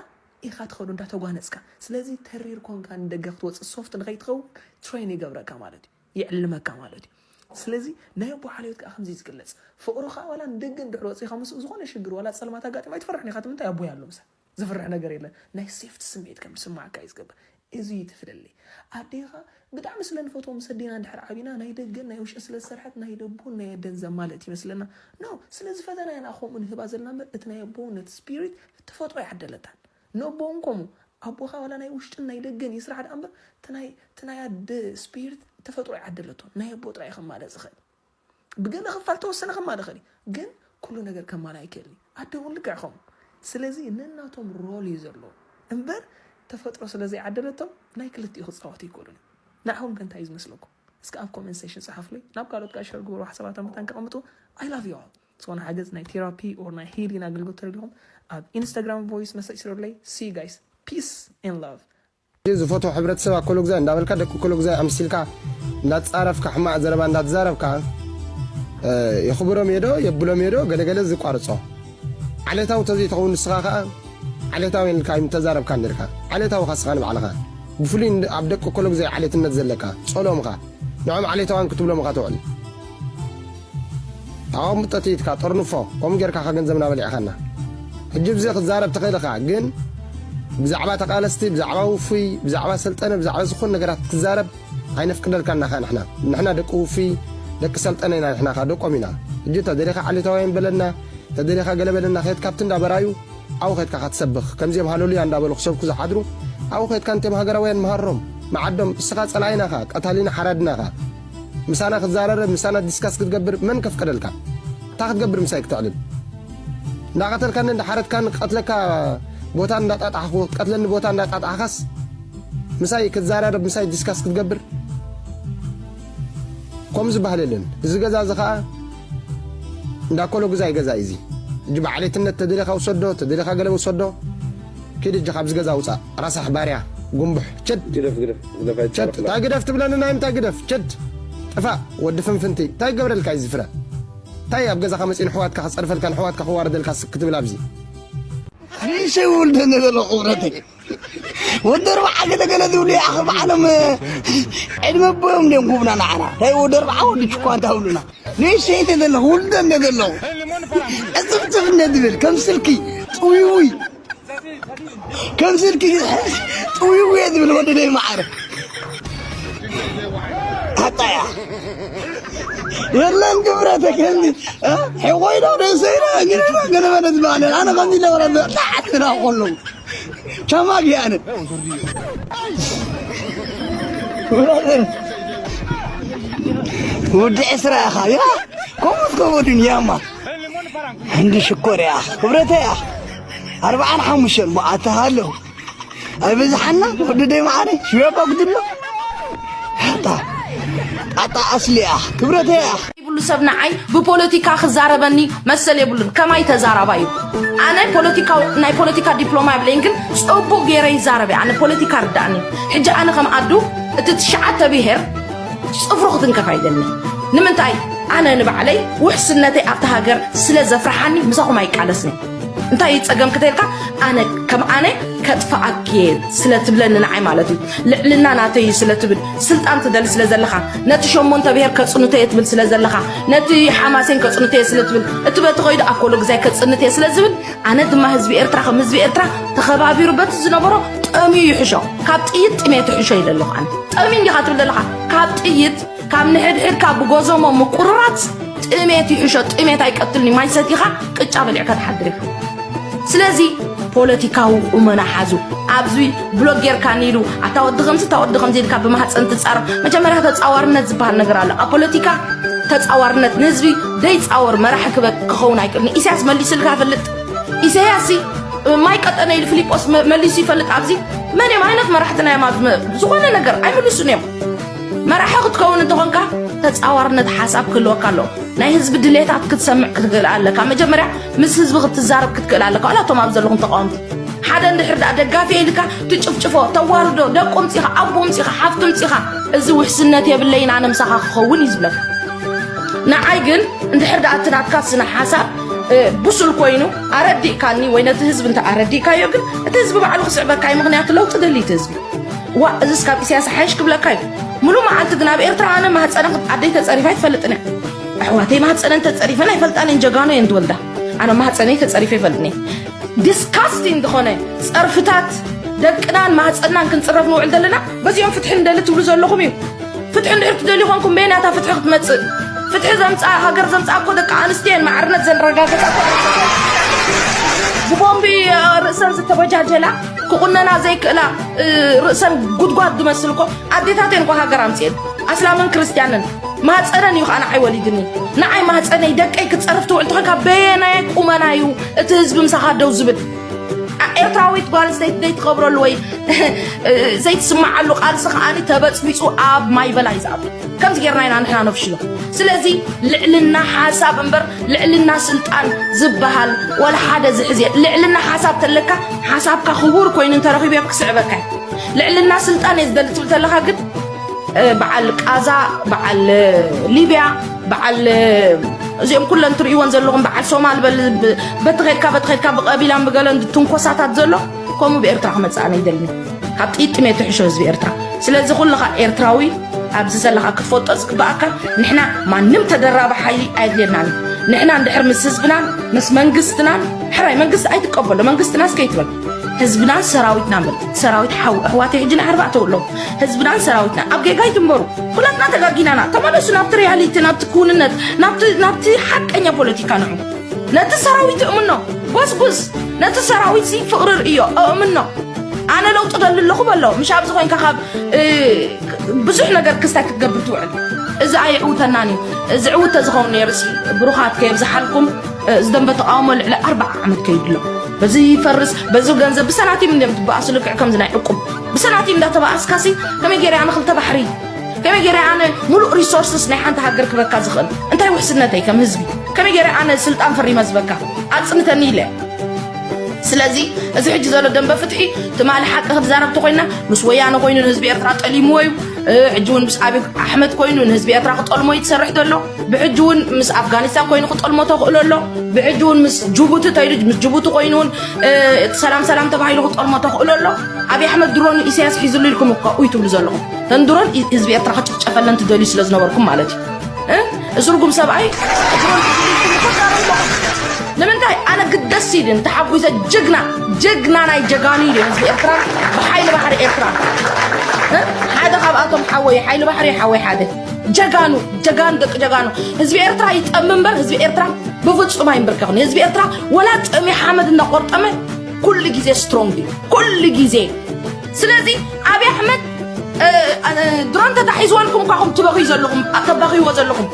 ኢኻ ትኸዶ እንዳተጓነጽካ። ስለዚ ተሪር ኮንካ ንደገ ክትወጽእ ሶፍት ንኸይትኸውን ትሬን ይገብረካ ማለት እዩ። ይዕልመካ ማለት እዩ። ስለዚ ናይ ኣቦ ሓልዮት ከዓ ከምዚ ዝግለጽ ፍቕሩ ከዓ ዋላ ንደገ እንድሕር ወፂኻ ምስኡ ዝኾነ ሽግር ዋላ ፀልማት ኣጋጢማ ኣይትፈርሕን ኢኻ። እቲ ምንታይ ኣቦይ ኣሎ ምሳ ዝፍርሕ ነገር የለን። ናይ ሴፍቲ ስምዒት ከም ዝስማዓካ እዩ ዝገብር። እዚ እዩ እቲ ፍልልይ። ኣዴኻ ብጣዕሚ ስለ ንፈትዎ ምስ ኣዴና እንድሕር ዓቢና ናይ ደገን ናይ ውሽጢ ስለ ዝሰርሐት ናይ ደቦን ናይ ኣደን ዘማልእት ይመስለና። ኖ ስለ ዝፈተና ኢና ከምኡ ንህባ ዘለና እምበር እቲ ናይ ኣቦ ነቲ ስፒሪት ተፈጥሮ ይዓደለታን። ነቦ እውን ከምኡ ኣቦኻ ዋላ ናይ ውሽጥን ናይ ደገን ይስራሕ ደኣ እምበር እቲ ናይ ኣደ ስፒሪት ተፈጥሮ ይዓደለቶ ናይ ኣቦ ጥራይ ከማልእ ዝኽእል። ብገለ ክፋል ተወሰነ ከማልእ ይኽእል እዩ ግን ኩሉ ነገር ከማልእ ኣይክእልን እዩ። ኣደ እውን ልክዕ ከምኡ። ስለዚ ነናቶም ሮል እዩ ዘለዎ እምበር ተፈጥሮ ስለ ዘይዓደለቶም ናይ ክልቲኡ ክፃወቱ ይክእሉን እዮም። ንዓኹም ከ እንታይ እዩ ዝመስለኩም? እስከ ኣብ ኮመንት ሴሽን ፀሓፉለይ። ናብ ካልኦት ከዓ ሸር ግበሩ ሓሳባቶም መታን ከቐምጡ። I love you all። ዝኾነ ሓገዝ ናይ ቴራፒ or ናይ ሂሊን ኣገልግሎት ተደሊኹም ኣብ ኢንስታግራም ቮይስ መሰጅ ስረለይ። See you guys. Peace and love. ዝፈትዎ ሕብረተሰብ ኣኮሎግዛይ እንዳበልካ ደቂ ኮሎግዛይ ኣምሲልካ እንዳተፃረፍካ ሕማቕ ዘረባ እንዳተዛረብካ የኽብሮም የዶ የብሎም የዶ ገለገለ ዝቋርፆ ዓሌታዊ ተዘይትኸውን ንስኻ ከዓ ዓሌታዊ ኢልካ ኣይምተዛረብካ እንዲርካ ዓሌታዊ ኻስኻ ንባዕልኻ ብፍሉይ ኣብ ደቂ ኮሎግዛይ ዓሌትነት ዘለካ ፀልኦምኻ ንዖም ዓሌታውያን ክትብሎም ኢኻ ትውዕል። ኣቐምጦ ትይትካ ጠርንፎ ከምኡ ጌርካ ኻ ገንዘብና በሊዕኻና። ሕጂ ብዚ ክዛረብ ተኽእል ኢኻ ግን ብዛዕባ ተቓለስቲ ብዛዕባ ውፉይ ብዛዕባ ሰልጠነ ብዛዕባ ዝኾኑ ነገራት ክትዛረብ ኣይነፍቅደልካን ኢና ኻ ንሕና። ንሕና ደቂ ውፉይ ደቂ ሰልጠነ ኢና ንሕና ኻ ደቆም ኢና። ሕጂ ተደሊኻ ዓሌታውያን በለና ተደሊኻ ገለ በለና ከየትካ ኣብቲ እንዳበራዩ ኣብኡ ከድካ ኸትሰብኽ ከምዚኦም ሃለሉያ እንዳበሉ ክሰብኩ ዝሓድሩ ኣብኡ ከድካ እንቲኦም ሃገራውያን ምሃሮም መዓዶም እስኻ ጸላኢና ኻ ቀታሊና ሓራድና ኻ ምሳና ክትዛረረብ ምሳና ዲስካስ ክትገብር መን ከፍቀደልካ እንታይ ክትገብር ምሳይ ክተዕልል እንዳቐተልካኒ እንዳሓረድካን ቀትለካ ቦታ እንዳጣጣሕኹ ክትቀትለኒ ቦታ እንዳጣጣሕኻስ ምሳይ ክትዛራረብ ምሳይ ዲስካስ ክትገብር ከምኡ ዝበሃል የለን እዚ ገዛ እዚ ኸዓ እንዳኮሎ ግዛይ ገዛ እዩ እዚ እጅ ብዓሌትነት ተደሊኻ ውሰዶ ተደሊኻ ገለ ውሰዶ ኪድ እጅ ካብዚ ገዛ ውፃእ ረሳሕ ባርያ ጉንቡሕ ችድ ግደፍ ግደፍ ግደፍ ችድ ኣይትጻረፍ እንታይ ግደፍ ትብለኒ ናይ ምንታይ ግደፍ ችድ ጥፋእ ወዲ ፍንፍንቲ እንታይ ይገብረልካ እዩ ዝፍረ እንታይ ኣብ ገዛኻ መፂኡ ንሕዋትካ ክፀርፈልካ ንሕዋትካ ክዋረደልካ ክትብል ኣብዚ ንእሽተይ ውልደ እንደ ዘሎ ክብረተይ ወዲ ኣርባዓ ገለገለ ዝብሉ ይኣኸ ባዕሎም ዕድመ ኣቦዮም እንዲዮም ክብና ንዓና ናይ ወዲ ኣርባዓ ወዲ ችኳ እንታ ብሉና ንእሽተይ እንተ ዘለኹ ውልደ እንደ ዘለኹ ዕፅፍፅፍ እንደ ዝብል ከም ስልኪ ጥውይውይ ከም ስልኪ ጥውይውየ ዝብል ወዲ ደይ መዓረ ኣጣያ የለን ክብረተ ከምዚ ሕቆይዶ ደሰይዶ ግነና ገነበለ ዝበሃለ ኣነ ከምዚ ለበረ ላዓትና ከለዉ ቻማጊ ኣነ ወዲ ዕስራ ኢኻ ያ ከምኡት ከወድን ያማ እንዲ ሽኮር ኢኻ ክብረተ ኢኻ ኣርብዓን ሓሙሽተን ብኣታ ሃለዉ ኣይበዝሓና ወዲ ደይ መዓረ ሽበባ ጉድሎ ጣጣ ጣጣ ኣስሊ ኢኻ ክብረተ ኢኻ ይብሉ ሰብ ንዓይ ብፖለቲካ ክዛረበኒ መሰል የብሉን ከማይ ተዛራባይ እዩ ኣነ ፖለቲካዊ ናይ ፖለቲካ ዲፕሎማ የብለይን ግን ጽቡቅ ገይረ ይዛረብ ኣነ ፖለቲካ ርዳእኒ ሕጂ ኣነ ከም ኣዱ እቲ ትሽዓተ ብሄር ጽፍሩ ክትንከፍ ኣይደልን ንምንታይ ኣነ ንባዕለይ ውሕስነተይ ኣብታ ሃገር ስለ ዘፍርሓኒ ምሳኹም ኣይቃለስን እንታይ እዩ ጸገም ክተልካ ኣነ ከም ኣነ ከጥፍኣኪ ስለ ትብለኒ ንዓይ ማለት እዩ ልዕልና ናተይ ስለ ትብል ስልጣን ትደሊ ስለ ዘለኻ ነቲ ሸሞንተ ብሄር ከጽንቶ እየ ትብል ስለ ዘለኻ ነቲ ሓማሴን ከጽንቶ እየ ስለ ትብል እቲ በቲ ኸይዱ ኣኮሎ ግዛይ ከጽንት እየ ስለ ዝብል ኣነ ድማ ህዝቢ ኤርትራ ከም ህዝቢ ኤርትራ ተኸባቢሩ በቲ ዝነበሮ ጠምዩ ይሕሾ ካብ ጥይት ጥሜት ይሕሾ ይደለኹ ኣነ ጠምዩ እንዲኻ ትብል ዘለኻ ካብ ጥይት ካብ ንሕድሕድካ ብጎዞሞ ምቁርራጽ ጥሜት ይሕሾ ጥሜት ኣይቀትልኒ ማይ ሰቲኻ ቅጫ በሊዕካ ትሓድር ኢኻ ስለዚ ፖለቲካዊ ቁመና ሓዙ ኣብዚ ብሎግ ጌርካኒ ኢሉ ኣታ ወዲ ከምዚ እታ ወዲ ከምዚ ኢልካ ብማህፀን ትፃረፍ መጀመርያ ተፃዋርነት ዝበሃል ነገር ኣሎ ኣብ ፖለቲካ ተፃዋርነት ንህዝቢ ደይፃወር መራሒ ክበ ክኸውን ኣይክእል ንኢሳያስ መሊስልካ ፈልጥ ኢሳያስ ማይ ቀጠነ ኢሉ ፊሊጶስ መ- መሊሱ ይፈልጥ። ኣብዚ መን እዮም ዓይነት መራሕትና እዮም ኣብዚ መ- ዝኾነ ነገር ኣይምልሱን እዮም። መራሒ ክትከውን እንተኾንካ ተፃዋርነት ሓሳብ ክህልወካ ኣለዎ። ናይ ህዝቢ ድሌታት ክትሰምዕ ክትክእል ኣለካ። መጀመርያ ምስ ህዝቢ ክትዛረብ ክትክእል ኣለካ። ዋላ እቶም ኣብ ዘለኹም ተቃወምቲ ሓደ እንድሕር ደኣ ደጋፊ ኢልካ ትጭፍጭፎ፣ ተዋርዶ፣ ደቁ ምፂኻ፣ ኣቦ ምፂኻ፣ ሓፍቱ ምፂኻ፣ እዚ ውሕስነት የብለይን ኣነ ምሳኻ ክኸውን እዩ ዝብለካ። ንዓይ ግን እንድሕር ደኣ እቲ ናትካ ስነ ሓሳብ እ፣ ብሱል ኮይኑ ኣረዲእካኒ ወይ ነቲ ህዝቢ እንተ ኣረዲእካዮ ግን እቲ ህዝቢ ባዕሉ ክስዕበካ እዩ። ምኽንያቱ ለውጢ ደሊ እቲ ህዝቢ። ዋ እዚስ ካብ ኢሳያስ ሓይሽ ክብለካ እዩ። ሙሉ መዓልቲ ግን ኣብ ኤርትራ ኣነ ማህፀና ክት- ኣደይ ተፀሪፋ ኣይትፈልጥን እያ። ኣሕዋተይ ማህፀነን ተፀሪፈን ኣይፈልጣን እየን። ጀጋኑ እየን ትወልዳ። ኣነ ማህፀነይ ተፀሪፈ ይፈልጥን እየ። ዲስካስቲንግ ዝኾነ ፀርፍታት ደቅናን ማህፀናን ክንፅረፍ ንውዕል ዘለና በዚኦም ፍትሒ ንደሊ ትብሉ ዘለኹም እዩ። ፍትሒ እንድሕር ትደልዩ ኮንኩም በየናታ ፍትሒ ክትመፅእ? ፍትሒ ዘምፃ ሃገር ዘምፃ እኮ ደቂ ኣንስትዮ እየን። ማዕርነት ዘረጋገፃ እኮ ብቦምቢ ርእሰን ዝተበጃጀላ ክቁነና ዘይክእላ ርእሰን ጉድጓድ ዝመስል እኮ ኣዴታት እየን እኮ ሃገር ኣምፅኤን። ኣስላምን ክርስትያንን ማፀነን እዩ ከዓ ንዓይ ወሊድኒ። ንዓይ ማፀነይ ደቀይ ክትፀርፍ ትውዕል ተኾንካ በየናይ ቁመና እዩ እቲ ህዝቢ ምሳኻ ደው ዝብል? ኤርትራዊት ጓል ኣንስተይቲ ዘይትኸብረሉ ወይ ዘይትስምዓሉ ቃልሲ ከዓኒ ተበፅቢፁ ኣብ ማይ በላይ ዝኣቱ። ከምዚ ጌርና ኢና ንሕና ነፍሽሎ። ስለዚ ልዕልና ሓሳብ እምበር ልዕልና ስልጣን ዝበሃል ወላ ሓደ ዝሕዝ የለን። ልዕልና ሓሳብ ተለካ ሓሳብካ ክቡር ኮይኑ እንተረኺቡ እዮም ክስዕበካ እዩ። ልዕልና ስልጣን እየ ዝደሊ ትብል ተለካ ግን በዓል ቃዛ፣ በዓል ሊብያ፣ በዓል እዚኦም ኩለን ትርእይዎን ዘለኹም በዓል ሶማል በል በቲ ኸድካ በቲ ኸድካ ብቀቢላን ብገለን ትንኮሳታት ዘሎ ከምኡ ብኤርትራ ክመፅእ ኣነ ይደልን። ካብ ጥይት ጥሜት ትሕሾ ህዝቢ ኤርትራ። ስለዚ ኩልኻ ኤርትራዊ ኣብዚ ዘለኻ ክትፈልጦ ዝግበኣካ ንሕና ማንም ተደራቢ ሓይሊ ኣየድልየናን። ንሕና እንድሕር ምስ ህዝብናን ምስ መንግስትናን ሕራይ መንግስቲ ኣይትቀበሎ መንግስትናስ ከይትበል ህዝብናን ሰራዊትናን በል። ሰራዊት ሓው ኣሕዋተይ ሕጂ ንዓርባዕተ ውሎ ህዝብናን ሰራዊትና ኣብ ጌጋ ይትንበሩ። ኩላትና ተጋጊናና። ተመለሱ ናብቲ ሪያሊቲ፣ ናብቲ ክውንነት፣ ናብቲ ናብቲ ሓቀኛ ፖለቲካ ንዑ። ነቲ ሰራዊት እእምኖ፣ ጎስጉስ። ነቲ ሰራዊት ሲ ፍቕሪ ርእዮ፣ እእምኖ። ኣነ ለውጢ ደሊ ኣለኹ በሎ። ምሽ ኣብዚ ኮይንካ ካብ እ፣ ብዙሕ ነገር ክስታይ ክትገብር ትውዕል። እዚ ኣየዕውተናን እዩ። እዚ ዕውተ ዝኸውን ነይሩ ሲ ብሩኻት ከየብዝሓልኩም ዝደንበ ተቃውሞ ልዕሊ ኣርባዓ ዓመት ከይድሎ በዚ ይፈርስ በዚ ገንዘብ ብሰናቲም እንዲም ትበኣሱ ልክዕ ከምዚ ናይ ዕቁብ ብሰናቲም እንዳተበኣስካሲ ከመይ ገይረ ኣነ ክልተ ባሕሪ ከመይ ገይረ ኣነ ሙሉእ ሪሶርስስ ናይ ሓንቲ ሃገር ክበካ ዝኽእል እንታይ ውሕስነተይ ከም ህዝቢ ከመይ ገይረ ኣነ ስልጣን ፈሪመ ዝበካ ኣጽንተኒ ኢለ ስለዚ እዚ ሕጂ ዘሎ ደንበ ፍትሒ ትማሊ ሓቂ ክትዛረብ ተኮይና ምስ ወያነ ኮይኑ ንህዝቢ ኤርትራ ጠሊምዎ እዩ ሕጂ እውን ምስ ኣብይ ኣሕመድ ኮይኑ ንህዝቢ ኤርትራ ክጠልሞ እዩ ትሰርሕ ዘሎ ብሕጂ እውን ምስ ኣፍጋኒስታን ኮይኑ ክጠልሞ ተኽእሎ ኣሎ ብሕጂ እውን ምስ ጅቡቲ ተይሉ ምስ ጅቡቲ ኮይኑ እውን ሰላም ሰላም ተባሂሉ ክጠልሞ ተኽእሎ ኣሎ ኣብይ ኣሕመድ ድሮን ኢሳያስ ሒዝሉ ኢልኩም እኮ እዩ ትብሉ ዘለኹም ተን ድሮን ህዝቢ ኤርትራ ክጭፍጨፈለን ትደልዩ ስለ ዝነበርኩም ማለት እዩ እዚ ርጉም ሰብኣይ ድሮን ሒዝሉ ኢልኩም እኮ ዛረብኩም ንምንታይ ኣነ ግደስ ኢልን ተሓጒሰ ጅግና ጅግና ናይ ጀጋኑ ኢሉ ህዝቢ ኤርትራ ብሓይሊ ባሕሪ ኤርትራ ሓደ ካብኣቶም ሓወይ ሓይሊ ባሕሪ ሓወይ ሓደ ጀጋኑ ጀጋኑ ደቂ ጀጋኑ ህዝቢ ኤርትራ ይጠሚ እምበር ህዝቢ ኤርትራ ብፍጹም ኣይንብርከኽን ህዝቢ ኤርትራ ወላ ጠሚ ሓመድ እናቆርጠመ ኩሉ ግዜ ስትሮንግ እዩ ኩሉ ግዜ ስለዚ ኣብይ ኣሕመድ ድሮን ተታሒዝወልኩም እኳኹም ትበኽዩ ዘለኹም ተባኽይዎ ዘለኹም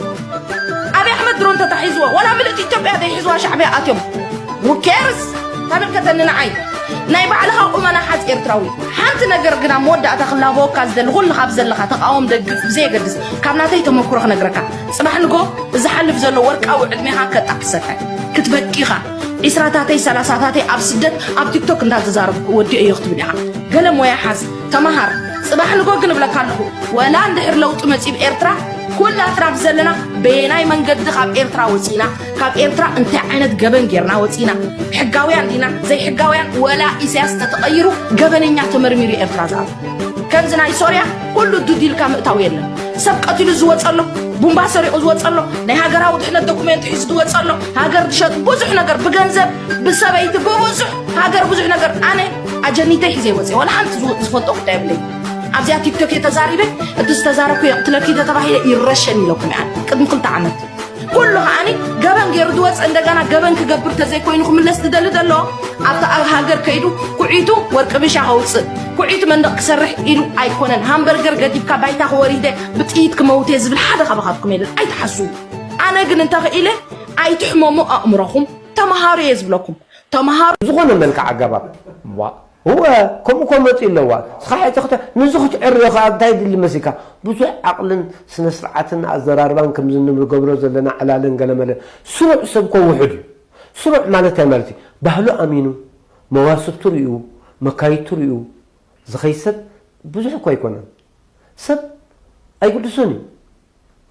ኣብይ ኣሕመድ ድሮን ተታሒዝዎ ወላ ምልእቲ ኢትዮጵያ ዘይሕዝዋ ሻዕብያ ኣትዮም ውኬርስ ተመልከተኒ ንዓይ ናይ ባዕልኻ ቁመና ሓዝ ኤርትራዊ ሓንቲ ነገር ግና መወዳእታ ክላበወካ ዝደሊ ኩልኻ ብዘለኻ ተቃወም ደግፍ ብዘየገድስ ካብ ናተይ ተመክሮ ክነግረካ ጽባሕ ንጎ ዝሓልፍ ዘሎ ወርቃዊ ዕድሜኻ ከጣዕሰካ ክትበኪኻ ዒስራታተይ ሰላሳታተይ ኣብ ስደት ኣብ ቲክቶክ እንዳተዛረብኩ ወዲኦ እዮ ክትብል ኢኻ ገለ ሞያ ሓዝ ተማሃር ጽባሕ ንጎ ግን እብለካ ኣለኹ ወላ እንድሕር ለውጢ መጺብ ኤርትራ ኩላትና ብዘለና በየናይ መንገዲ ካብ ኤርትራ ወፂና ካብ ኤርትራ እንታይ ዓይነት ገበን ጌርና ወፂና ሕጋውያን ዲና ዘይሕጋውያን ወላ ኢሳያስ ተተቐይሩ ገበነኛ ተመርሚሩ ኤርትራ ዝኣብ ከምዚ ናይ ሶርያ ኩሉ ዱዲልካ ምእታው የለን ሰብ ቀቲሉ ዝወፀሎ ቡምባ ሰሪቑ ዝወፀሎ ናይ ሃገራዊ ድሕነት ዶኩሜንት ሒዙ ዝወፀሎ ሃገር ዝሸጥ ብዙሕ ነገር ብገንዘብ ብሰበይቲ ብብዙሕ ሃገር ብዙሕ ነገር ኣነ ኣጀኒተይ ሒዘ ይወፀ ወላ ሓንቲ ዝፈልጦ ጉዳይ የብለይ ኣብዚኣ ቲክቶክ እየ ተዛሪበ እቲ ዝተዛረብኩ የቕትለኪ ተተባሂለ ይረሸን ኢለኩም እያ ቅድሚ ክልተ ዓመት ኩሉ ከዓኒ ገበን ገይሩ ዝወፀ እንደገና ገበን ክገብር ተዘይኮይኑ ክምለስ ትደሊ ዘሎ ኣብቲ ኣብ ሃገር ከይዱ ኩዒቱ ወርቂ ብሻ ከውፅእ ኩዒቱ መንደቕ ክሰርሕ ኢሉ ኣይኮነን ሃምበርገር ገዲፍካ ባይታ ክወሪደ ብጥይት ክመውት እየ ዝብል ሓደ ካባኻትኩም የለን ኣይትሓስቡ ኣነ ግን እንተኽኢለ ኣይትሕመሙ ኣእምሮኹም ተምሃሩ እየ ዝብለኩም ተምሃሩ ዝኾነ መልክዕ ኣገባብ ዋ እወ ከምኡ ኮ መፂኡ ኣለዋ ስኻ ሕተኽተ ንዚ ክትዕርዮ ከዓ እንታይ ድሊ መሲልካ ብዙሕ ዓቕልን ስነ ስርዓትን ኣዘራርባን ከምዚ ንገብሮ ዘለና ዕላልን ገለመለ ስሩዕ ሰብ ኮ ውሑድ እዩ ስሩዕ ማለት እንታይ ማለት እዩ ባህሉ ኣሚኑ መዋስብቱ ሪኡ መካይቱ ሪኡ ዝኸይድ ሰብ ብዙሕ እኮ ኣይኮነን ሰብ ኣይግድሱን እዩ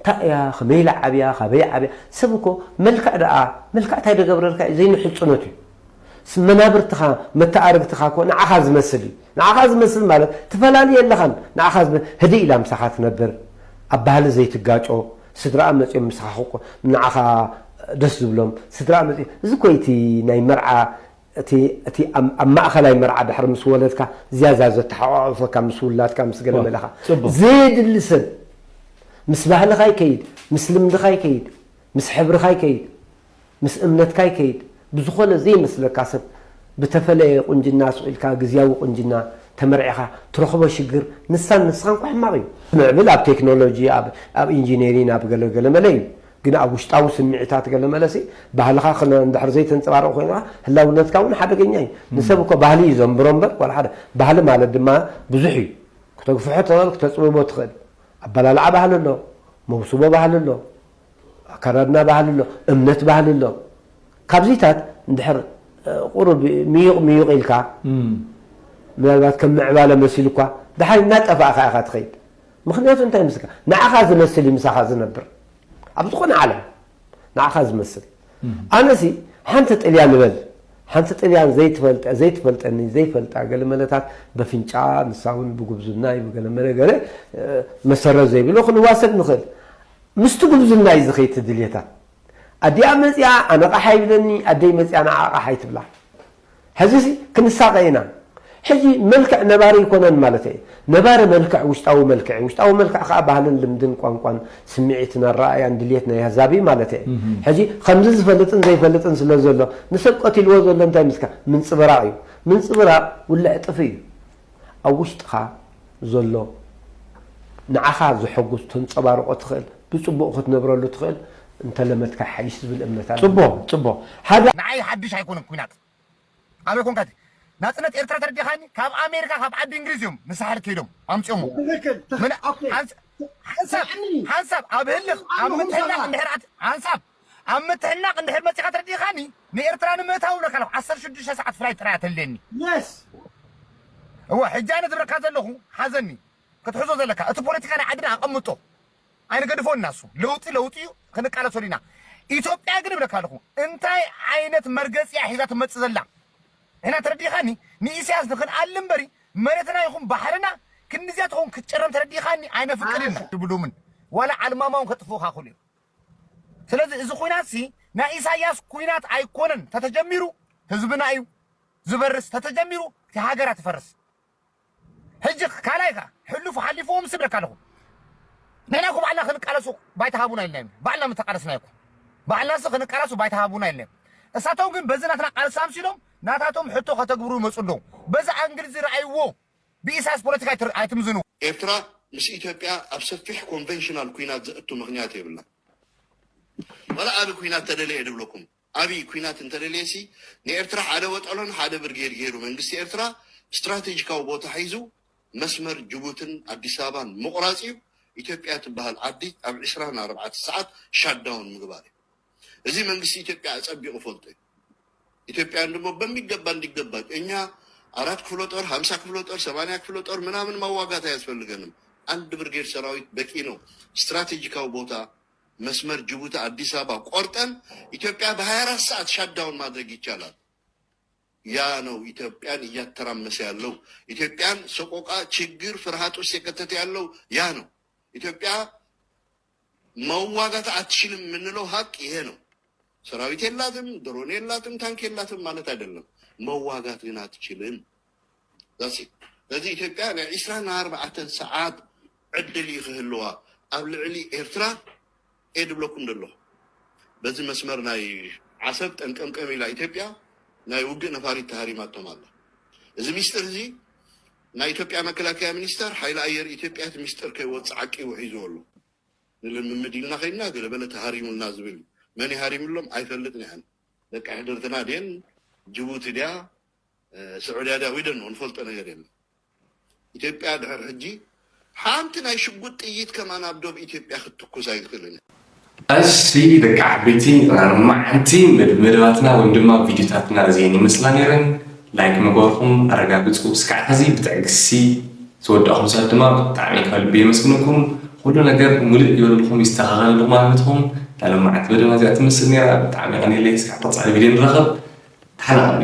እንታይ እያ ከመይ ኢላ ዓብያ ካበይ ዓብያ ሰብ እኮ መልክዕ ደኣ መልክዕ እንታይ ደገብረልካ እዩ ዘይንሕፅኖት እዩ መናብርትኻ መተኣርግትኻ እኮ ንዓኻ ዝመስል እዩ ንዓኻ ዝመስል ማለት ትፈላሊ የለኻን ንዓኻ ህድእ ኢላ ምሳኻ ትነብር ኣብ ባህሊ ዘይትጋጮ ስድራኣ መፅኦም ምሳኻ ንዓኻ ደስ ዝብሎም ስድራኣ መፅኦም እዚ እኮ እቲ ናይ መርዓ እቲ እቲ ኣብ ማእኸላይ መርዓ ድሕሪ ምስ ወለድካ ዝያዳ ዘተሓቋቑፈካ ምስ ውላድካ ምስ ገለ መለኻ ዘየድሊ ሰብ ምስ ባህልኻ ይከይድ ምስ ልምድኻ ይከይድ ምስ ሕብርኻ ይከይድ ምስ እምነትካ ይከይድ ብዝኾነ ዘይመስለካ ሰብ ብተፈለየ ቁንጅና ስቕ ኢልካ ግዝያዊ ቁንጅና ተመርዒኻ ትረኽቦ ሽግር ንሳን ንስኻን እኳ ሕማቕ እዩ ምዕብል ኣብ ቴክኖሎጂ ኣብ ኢንጂነሪን ኣብ ገለገለ መለ እዩ ግን ኣብ ውሽጣዊ ስምዒታት ገለ መለሲ ባህልኻ ክነ እንድሕር ዘይተንፀባርቕ ኮይንካ ህላውነትካ እውን ሓደገኛ እዩ ንሰብ እኮ ባህሊ እዩ ዘንብሮ እምበር ዋላ ሓደ ባህሊ ማለት ድማ ብዙሕ እዩ ክተግፍሖ ትኽእል ክተፅብቦ ትኽእል ኣበላልዓ ባህሊ ኣሎ መውስቦ ባህሊ ኣሎ ኣከዳድና ባህሊ ኣሎ እምነት ባህሊ ኣሎ ካብዚታት እንድሕር ቁሩብ ምዩቕ ምዩቕ ኢልካ ምናልባት ከም ምዕባለ መሲሉ እኳ ድሓር እናጠፋእካ ኢኻ ትኸይድ ምኽንያቱ እንታይ ምስልካ ንዓኻ ዝመስል እዩ ምሳኻ ዝነብር ኣብ ዝኾነ ዓለም ንዓኻ ዝመስል ኣነሲ ሓንቲ ጥልያን ንበል ሓንቲ ጥልያን ዘይትፈልጠ ዘይትፈልጠኒ ዘይፈልጣ ገለ መለታት በፍንጫ ንሳ እውን ብጉብዝና እዩ ብገለ መለ ገለ መሰረት ዘይብሎ ክንዋሰድ ንኽእል ምስቲ ጉብዝና እዩ ዝኸይድ ድልየታት ኣዲኣ መፅያ ኣነ ቃሓ ይብለኒ ኣደይ መፅያ ንዓ ቃሓ ይትብላ ሕዚሲ ክንሳቐ ኢና ሕጂ መልክዕ ነባሪ ኣይኮነን ማለት እየ ነባሪ መልክዕ ውሽጣዊ መልክዕ እዩ ውሽጣዊ መልክዕ ከዓ ባህልን ልምድን ቋንቋን ስምዒትን ኣረኣእያን ድልየት ናይ ኣህዛብ እዩ ማለት እየ ሕጂ ከምዚ ዝፈልጥን ዘይፈልጥን ስለ ዘሎ ንሰብ ቀቲልዎ ዘሎ እንታይ ምስካ ምንፅብራቕ እዩ ምንፅብራቕ ውልዕ ጥፊ እዩ ኣብ ውሽጥኻ ዘሎ ንዓኻ ዘሐጉስ ተንፀባርቆ ትኽእል ብፅቡቕ ክትነብረሉ ትኽእል እንተለመድካ ሓይሽ ዝብል እምነት ኣሎ ፅቡቕ ፅቡቕ ሓደ ንዓይ ሓድሽ ኣይኮነን ኩናት ኣበይ ኮንካ ናፅነት ኤርትራ ተረዲኻኒ ካብ ኣሜሪካ ካብ ዓዲ እንግሊዝ እዮም ንሳሕል ከይዶም ኣምፅኦሞ ሓንሳብ ሓንሳብ ኣብ ህልኽ ኣብ ምትሕናቕ እንድሕር ሓንሳብ ኣብ ምትሕናቕ እንድሕር መፂኻ ተረዲኻኒ ንኤርትራ ንምእታው ብለካ ኣለኹ ዓሰርተ ሽዱሽተ ሰዓት ፍላይ ጥራያ ተለኒ እወ ሕጂ ኣነ ዝብለካ ዘለኹ ሓዘኒ ክትሕዞ ዘለካ እቲ ፖለቲካ ናይ ዓድና ኣቐምጦ ኣይንገድፎ እና እሱ ለውጢ ለውጢ እዩ ክንቃለሰሉ ኢና ኢትዮጵያ ግን እብለካ ኣለኹ እንታይ ዓይነት መርገፂ እያ ሒዛ ትመፅእ ዘላ ንሕና ተረዲኻኒ ንኢሳያስ ንክንኣሊ እምበሪ መሬትና ይኹን ባሕርና ክንድዚያ ትኸውን ክትጨረም ተረዲኻኒ ኣይነፍቅድን ትብሉምን ዋላ ዓልማማ እውን ከጥፍኡካ ክእሉ እዮም ስለዚ እዚ ኩናት ሲ ናይ ኢሳያስ ኩናት ኣይኮነን ተተጀሚሩ ህዝብና እዩ ዝበርስ ተተጀሚሩ እቲ ሃገራ ትፈርስ ሕጂ ካልኣይ ከ ሕሉፍ ሓሊፍዎም ስብለካ ኣለኹ ንሕና እኮ ባዕልና ክንቃለሱ ባይታ ሃቡና ኢልና ባዕልና ምተቃለስና እኮ ባዕልና ሲ ክንቃለሱ ባይታ ሃቡና ኢልና እሳቶም ግን በዚ ናትና ቃልሲ ኣምሲሎም ናታቶም ሕቶ ከተግብሩ ይመፁ ኣለዉ በዚ ኣንግል እዚ ረኣይዎ ብኢሳያስ ፖለቲካ ኣይትምዝንዎ ኤርትራ ምስ ኢትዮጵያ ኣብ ሰፊሕ ኮንቨንሽናል ኩናት ዘእቱ ምኽንያት የብላን ዋላ ኣበይ ኩናት ተደለየ ድብለኩም ኣብይ ኩናት እንተደልየሲ ንኤርትራ ሓደ ወጠሎን ሓደ ብርጌድ ገይሩ መንግስቲ ኤርትራ ስትራቴጂካዊ ቦታ ሒዙ መስመር ጅቡትን ኣዲስ ኣበባን ምቑራፅ እዩ ኢትዮጵያ ትበሃል ዓዲ ኣብ ዕስራን ኣርባዕተ ሰዓት ሻዳውን ምግባር እዩ እዚ መንግስቲ ኢትዮጵያ ኣፀቢቑ ፈልጦ እዩ ኢትዮጵያን ድማ በሚገባ እንዲገባ እኛ አራት ክፍለ ጦር ሀምሳ ክፍለ ጦር ሰማንያ ክፍለ ጦር ምናምን ማዋጋት አያስፈልገንም አንድ ብርጌድ ሰራዊት በቂ ነው ስትራቴጂካዊ ቦታ መስመር ጅቡቲ አዲስ አበባ ቆርጠን ኢትዮጵያ በ24 ሰዓት ሻዳውን ማድረግ ይቻላል። ያ ነው ኢትዮጵያን እያተራመሰ ያለው። ኢትዮጵያን ሰቆቃ፣ ችግር፣ ፍርሃት ውስጥ የከተተ ያለው ያ ነው። ኢትዮጵያ መዋጋት አትችልም የምንለው ሀቅ ይሄ ነው። ሰራዊት የላትም፣ ድሮን የላትም፣ ታንክ የላትም ማለት አይደለም። መዋጋት ግን አትችልም። ስለዚ ኢትዮጵያ ናይ ዒስራን ኣርባዕተን ሰዓት ዕድል እዩ ክህልዋ ኣብ ልዕሊ ኤርትራ እየ ድብለኩም ዘለኹ። በዚ መስመር ናይ ዓሰብ ጠንቀምቀም ኢላ ኢትዮጵያ ናይ ውግእ ነፋሪት ተሃሪማቶም ኣላ። እዚ ሚስጥር እዚ ናይ ኢትዮጵያ መከላከያ ሚኒስተር ሓይሊ ኣየር ኢትዮጵያ እቲ ሚስጥር ከይወፅእ ዓቂቡ ሒዝዎ ኣሎ። ንልምምድ ኢልና ከይድና ገለ በለ ተሃሪሙልና ዝብል እዩ። መን ይሃሪምሎም ኣይፈልጥን እየ ኣነ። ደቂ ሕድርትና ድየን ጅቡቲ ድያ፣ ስዑድያ ድያ፣ we don't know፣ ንፈልጦ ነገር የለን። ኢትዮጵያ ድሕር ሕጂ ሓንቲ ናይ ሽጉጥ ጥይት ከማን ኣብ ዶብ ኢትዮጵያ ክትትኩስ ኣይትኽእልን። እሺ ደቂ ዓበይቲ፣ መዓንቲ መደባትና ወይም ድማ ቪዲዮታትና እዚአን ይመስላ ነይረን። ላይክ ምግባርኩም ኣረጋግፁ። እስካዕ ሕዚ ብትዕግስቲ ዝወዳእኹም ሰብ ድማ ብጣዕሚ ካብ ልቢ የመስግነኩም። ኩሉ ነገር ሙሉእ ይበልልኩም፣ ይስተኻኸለልኩም ማለት ኹም። ናይ ሎማዓንቲ መደብና እዚኣ ትመስል ነይራ። ብጣዕሚ የቐንየለይ። እስካዕ ቀፃሊ ቪድዮ ንራኸብ። ተሓናቐሉ።